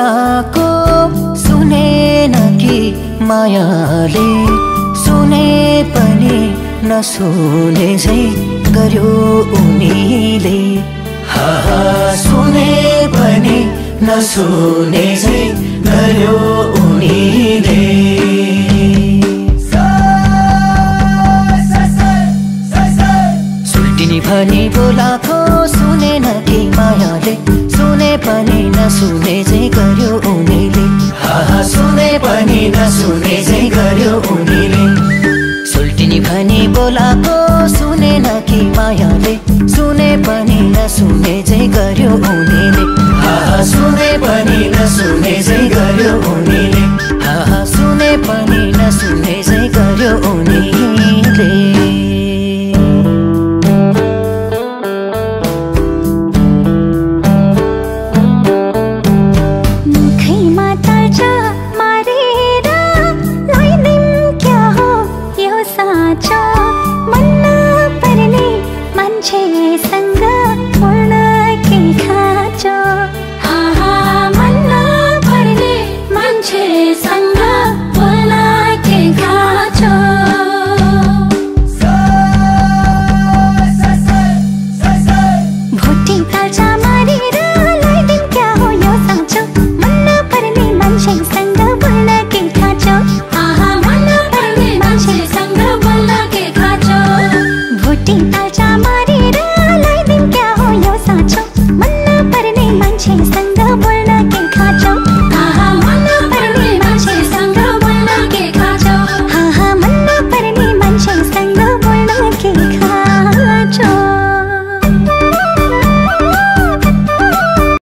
बोलाको सुनेन कि मायाले, सुने पनि नसुने झै गर्यो उनीले। सुने पनि नसुने झै गर्यो उनीले। सुल्टिनी भनी बोलाको सुनेन कि मायाले, सुने पनि नसुने झै गर्यो उनीले। सुने पनि नसुने झै गर्यो उनीले। सुल्टिनी भनी बोलाको सुनेन कि मायाले, सुने पनि नसुने झै गर्यो उनीले। सुने पनि नसुने झै गर्यो उनीले। सुने पनि